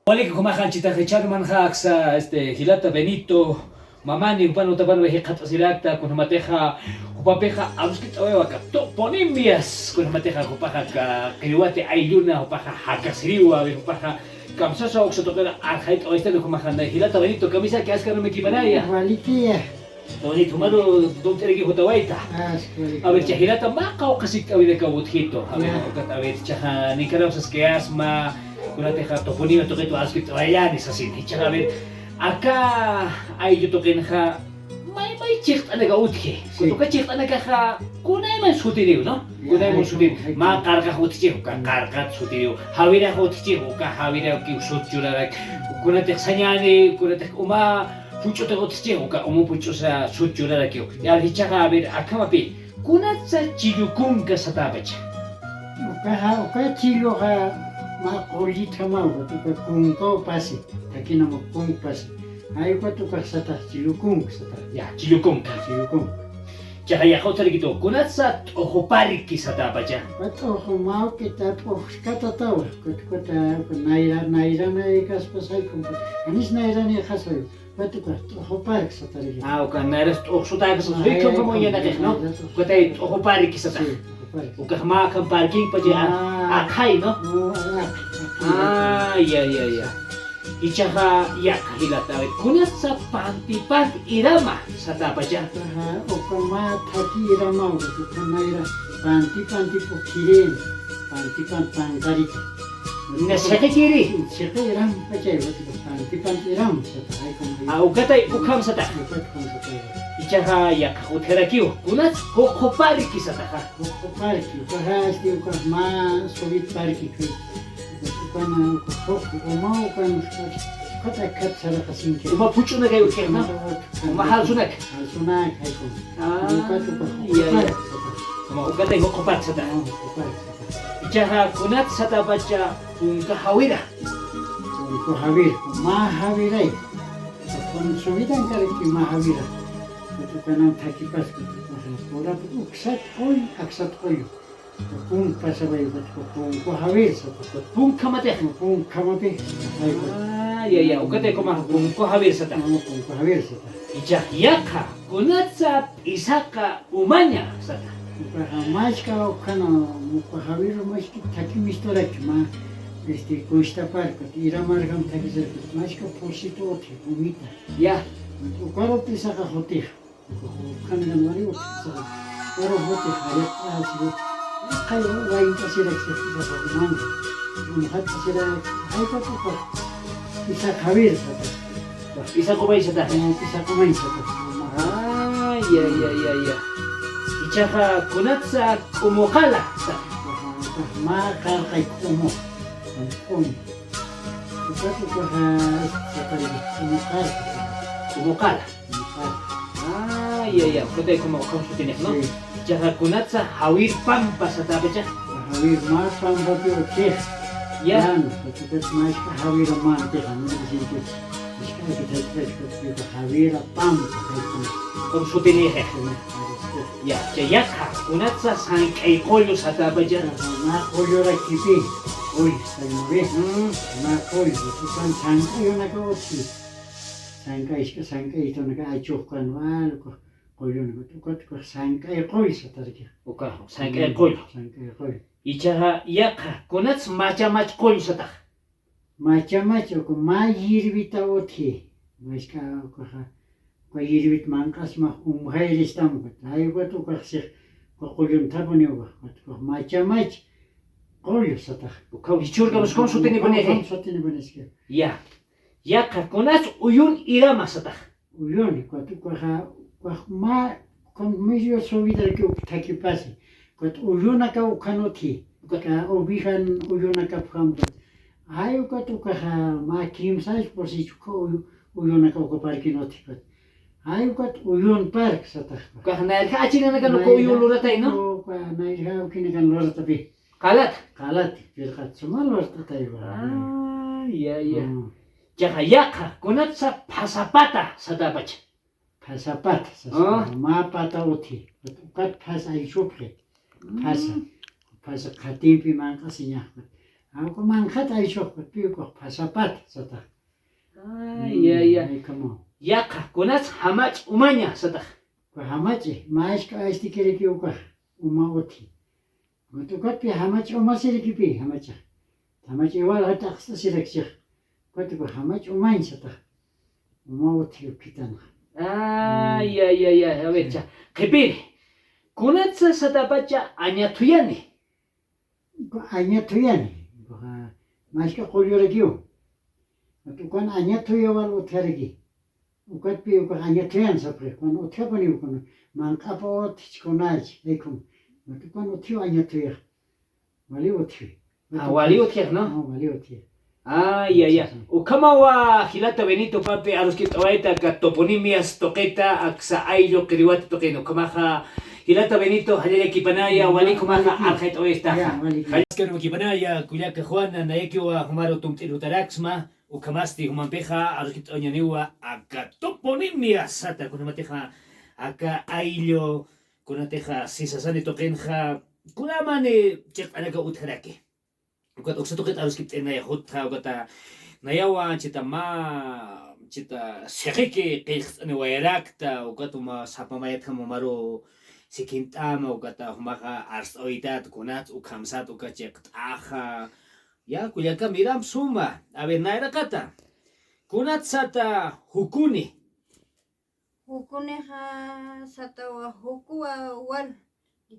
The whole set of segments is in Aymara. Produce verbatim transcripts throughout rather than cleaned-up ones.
Walik, jumaxa anchitax jichhämanxa aksa, este, jilata Benito, mamani jupan utapan jikxatasirakta, kunjamatixa jupapixa aruskit'awayiwa aka toponimias, kunjamatixa jupaxa aka qillwati aylluna, jupaxa jakasiriwa, jupaxa kamsasa uksa tuqina arxayt'awayistani, jumaxa nay jilata Benito, kamisaki, askar no me equivocaría. Walikiya. Tony, tumaru tukt'iraki jutawayta. A ver, chay jilata mä qawqha sikt'awinakaw utjitu. A ver, ukat, a ver, chaxa Nicaragua saskayasma, kunatixa toponimia tuqitu aruskit'awayani sasin. Jichhaxa, a ver, aka ayllu tuqinxa may may chiqt'anakaw utji. Uka chiqt'anakaxa kunayman sutiniw, ¿no? Kunayman sutiniw. Mä qarqax utjchi, uka qarqat sutiniw. Jawirax utjchi, uka jawirakiw sut churarak. Kunatix sañäni, kunatix uma puch'utix utjchi, uka uma puch'usa sut churarakiw. Ya, jichhaxa, a ver, akhamapi, kunatsa chillu kunka satäpacha. Ukaxa, uka chilluxa mä qullitjamaw, uka kunkaw pasi, thakinam kunka pasi. Jay ukat ukax satax chillu kunka satax. Ya, chillu kunka. Chillu kunka. Chaxa yaqha utjarakitu, kunatsa t'uxu parki satäpacha. Uka t'uxu mawk'ita p'uxkatatawa, ukat, ukat, uka nayra, nayranay kaspas jaykum, janis nayranïxasay. Ukat uka t'uxu parki sataraki. A, uka nayras t'uxsutäkasas, jay, jay, jay, uñanakix, ¿no? Ukat t'uxu parki satax. Sí, t'uxu parki. Ukax mä akham parkinpacha, a, aqhay, ¿no? No, aqhay, aqhay. A, ya, ya, ya. Jichhaxa yaqha jilata, a ver, kunatsa panti panti irama satäpacha. Ajá, uka mä thaki iramaw, uka nayra panti panti p'ukhirin, panti panti panqarita. Nä siqikiri. Siqi irampachay, uka panti panti iram sata, jay como. A, ukatay ukham sata. Ukat ukham sata. Jichhaxa yaqha utjarakiw, kunats juqu parki sataxa. Juqu parki, ukaxa, este, ukax mä subit parki, ukan, ukan, uka juqu, uma, ukan, ukat, ukat saraqasinki. Uma puch'unakay utji, ¿no? Uma jalsunak. Jalsunak, jaykum. A, ukat, ukat, ya, ya. Juqu parki sata. Uma ukatay juqu parki sata. A, juqu parki sata. Jichhaxa kunat satäpacha punku jawira. Punku jawir, mä jawiray. Kun subidankaraki mä jawira. Ukat ukanam thakipas, ukat ukaxa purap uksat qull, aksat qull. Punku pasaway, ukat uka punku jawir sata. Punku ukhamatix. Punku ukhamapix. A, ya, ya, ukatay ukhamax punku jawir sata. A, punku jawir sata. Jichhax yaqha, kunatsa p'isaqa umaña sata. Ukaxa maska ukhana, uka jawir maski thaki misturaki mä, este, kustaparka, iramarjam thakisirka, maska pursitu utji, umita. Ya. Ukaru p'isaqa jutix. Uka, ukhanakan wali utji p'isaqa. Ukaru jutix, jariqt'asi. Qay waynt'asirak sixt'isapa umanta. Umxat'asirak, jaypatuqa. P'isaq jawir sata. P'isaq umay sata. P'isaq umay sata. A, ya, ya, ya, ya. Jichhaxa kunatsa k'umu qala sata. Mä qarqay k'umu. K'umu. Ukat ukaxa sata k'umu qala. K'umu qala. K'umu qala. A, ya, ya. Ukatay ukham, ukham sutinix, ¿no? Sí. Jichhaxa kunatsa jawir pampa satäpacha. Jawir mä pampapi utjix. Ya. Llano, ukat maska jawira mä antixa, ¿no? Dicen que isk'aki thaypach, ukat jawira pampa, jaykum. Ukham sutinixix. Ya, chay yaqha, kunatsa sank'ay qullu satäpacha. Mä qullurakipi, qull, sañawi. Mm. Mä qull, ukan sank'ayunaka utji. Sank'ay, sank'aytunaka achux kan wal, uka qullunaka, ukat ukax sank'ay qull sataraki. Uka, sank'ay qull. Sank'ay qull. Jichhaxa yaqha, kunats machamach qull satax. Machamach, uka mä hierbita utji. Maska ukaxa, uka hierbit manq'asmax umxayristam ukat. Jay ukat ukax six, uka qullun thapuniw ukax, ukat ukax machamach qull satax. Uka jichhürkam ukham sutinipunixa. Ukham sutinipuniski. Ya. Yaqha, kunats uyun irama satax. Uyuni, ukat ukaxa, ukax mä, ukan medio subidaraki uk thakipasi. Ukat uyunaka ukhan utji. Ukat. Uka ovejan uyunakapjam ukat. Ay, ukat ukaxa mä kimsas pursich uka uyu-, uyunaka uka parkin utji ukat. Ay, ukat uyun park satax. Ukax nayrja achinanakan uka uyun luratay, ¿no? Uka nayrja ukinakan luratapi. Qalat. Qalat, pirqat suma lurtataywa. A, ya, ya. Mm. Chaxa yaqha, kunatsa phasapata satäpacha. Phasapata, sasa, ah, mä pata utji. Ukat phasa ayllupxi. Mm. Phasa. Phasa qhatimpi manq'asiñax. Uka manqhat aysuqpi ukax phasapat satax. Ay, ay, ay. Ay, como. Yaqha, kunats jamach umaña satax. Uka jamach'i, mask'a aystikiraki ukax, uma utji. Ukat ukatpi jamach umasirakipi, jamacha. Jamach iwal jat'aqst'asirakchix. Ukat uka jamach umañ satax. Uma utji ukitanxa. Ay, ay, ay, ay, a ver, cha. Qhipiri. Kunatsa satapacha añathuyani. Uka añathuyani, uka mask'a qullurakiw. Ukat ukan añathuya wal utjaraki. Ukatpi uka añathuyan sapxi, ukan utjapuni ukan. Manq'apa utjchi kunach, aykhum. Ukat ukan utjiw añathuyax. Wali utji. Ah, wali utjix, ¿no? Ah, wali utji. Ay, ay, ay. Ukhamawa jilata Benito papi aruskit'awayta aka toponimias tuqita, aksa ayllu qiriwata tuqin. Ukhamaxa jilata Benito, jallalla kipanaya, wali ukhamaxa arxayt'awaystaxa. Ya, wali. Jallalla kipanaya, kullaka Juana, nayakiwa jumaru tumt'ir jutaraksma, ukhamasti jumampixa aruskit'awañaniwa aka toponimias sata, kunamatixa aka ayllu, kunatixa sisasani tuqinxa, kunamani chiqt'anaka utjaraki. Ukat uksa tuqit aruskipt'inaya jutxa, ukata nayawa chita mä, chita siqiki qillqst'aniwayarakta, ukat uma sapa mayatjam umaru sikint'ama, ukata jumaxa arst'awaytat, kunats ukham sat uka chiqt'axa. Ya, kullaka, miramp suma. A ver, nayraqata. Kunats sata jukuni. Jukunixa satawa jukuwa wal.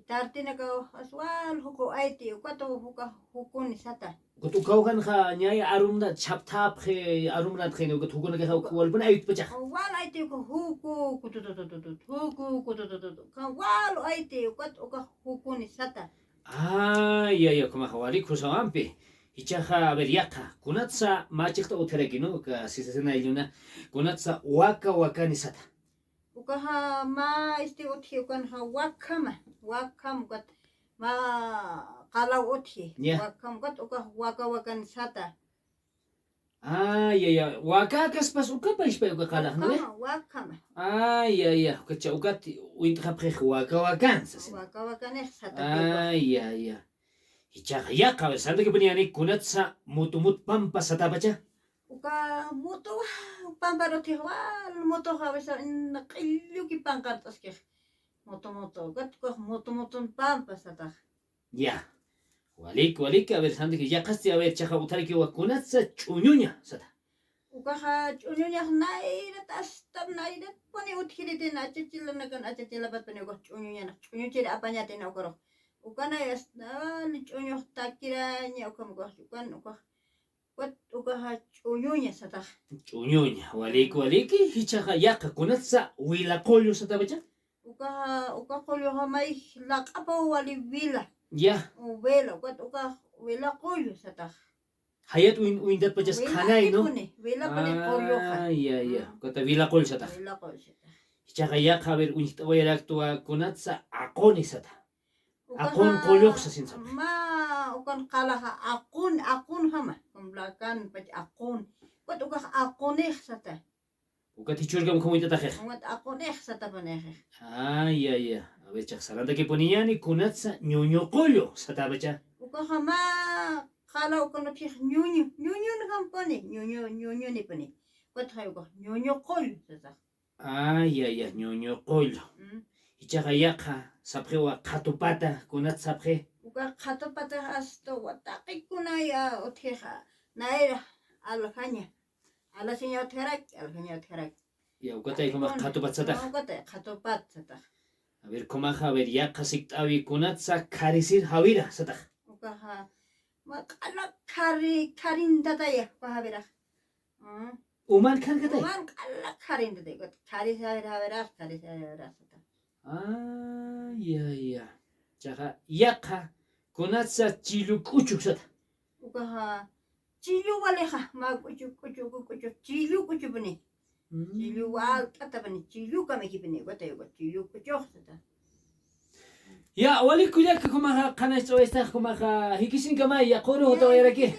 Tartinakaw as wal juku ayti, ukat uka jukuni sata. Ukat uka ukanxa ñay arumna chhapthapxi, arumnatxini, ukat jukunakaxa walpun aytpachax. Wal ayti uka juku, kututututut, juku, kututututut. Uka wal ayti, ukat uka jukuni sata. Ay, ay, ay, ukhamaxa wali khusawampi. Jichhaxa, a ver, yaqha, kunatsa mä chiqt'aw utjaraki, ¿no? Uka sisasina aylluna, kunatsa waka wakani sata. Ukaxa mä, este, utji ukanxa wakhama, wakham ukat mä qalaw utji. Ya. Wakham ukat ukax waka wakani sata. Ay, ay, ay, waka akaspas uka payspay uka qalax, ¿no ve? Wakhama, wakhama. Ay, ay, ay, ukacha, ukat uñt'xapxix waka wakan, sasin. Waka wakanix sata. Ay, ay, ay. Jichhaxa yaqha, a ver, sant'akipuniñani kunatsa mutumut pampa satapacha. Uka mutu pampar utjix wal mutuxa, a ver, q'illuki panqart'askix. Mutu mutu, ukat ukax mutu mutun pampa satax. Ya. Walik, walik, a ver, sant'aki, yaqhasti, a ver, jichhaxa utjarakiwa kunatsa ch'uñuña sata. Ukaxa ch'uñuñax nayrat, asta nayratpuni utjiritina, achachilanakan, achachilapatpuni ukax ch'uñuñanax, ch'uñuchiri apañatina ukarux. Ukanay asta, ali ch'uñux takiraña, ukham ukax, ukan ukax, ukat ukaxa ch'uñuña satax. Ch'uñuña, walik, waliki, jichhaxa yaqha, kunatsa wila qullu satapacha. Ukaxa, uka qulluxa may laq'apaw wali wila. Ya. U wila, ukat ukax wila qullu satax. Jayat uñ-, uñtatpachas qhanay, ¿no? Wilapuni, wilapuni qulluxa. Ah, ya, ya. Ukata wila qullu satax. Wila qullu satax. Jichhaxa yaqha, a ver, uñjt'awayaraktwa kunatsa aquni sata. Aqun qullux sasin sapxi. Mä ukan qalaxa aqun, aqunjama. Kumplakan pach aqun. Ukat ukax aqunix sata. Ukat jichhürkam ukham uñt'ataxix. Ukat aqunix satapanixix. Ay, ay, ay. A ver, jichhax sarantakipuniñani kunatsa ñuñu qullu satapacha. Ukaxa mä qala ukan utjix ñuñu, ñuñunjampuni, ñuñu, ñuñunipuni. Ukatxa ukax ñuñu qullu satax. Ay, ay, ay, ñuñu qullu. Mm. Jichhaxa yaqha, sapxiwa qhatupata, kunat sapxi. Uka qhatupatax asta wataqikunaya utjixa, nayra aljaña. Alasiña utjaraki, aljaña utjaraki. Ya, ukatay ukhamax qhatupat satax. Ukatay qhatupat satax. A ver, ukhamaxa, a ver, yaqha sikt'awi kunatsa kharisir jawira satax. Ukaxa, mä q'ala khari, kharintataya, ukaxa, a ver, ah. Mm. Uman kharkatay. Uman q'ala kharintatay, ukat kharisir jawira, kharisir jawira satax. Ah, ya, ya. Jichhaxa, yaqha, kunatsa chillu k'uchu sata. Ukaxa, chillu walixa, mä k'uchu, k'uchu, k'uchu, chillu k'uchupuni. Mm. Chillu walt'atapuni, chillu kamikipuni, ukatay uka chillu k'uchux sata. Ya, walik kullaka, ukhamaxa qhanañcht'awaystax, ukhamaxa jikisinkamaya, quru jutawayaraki.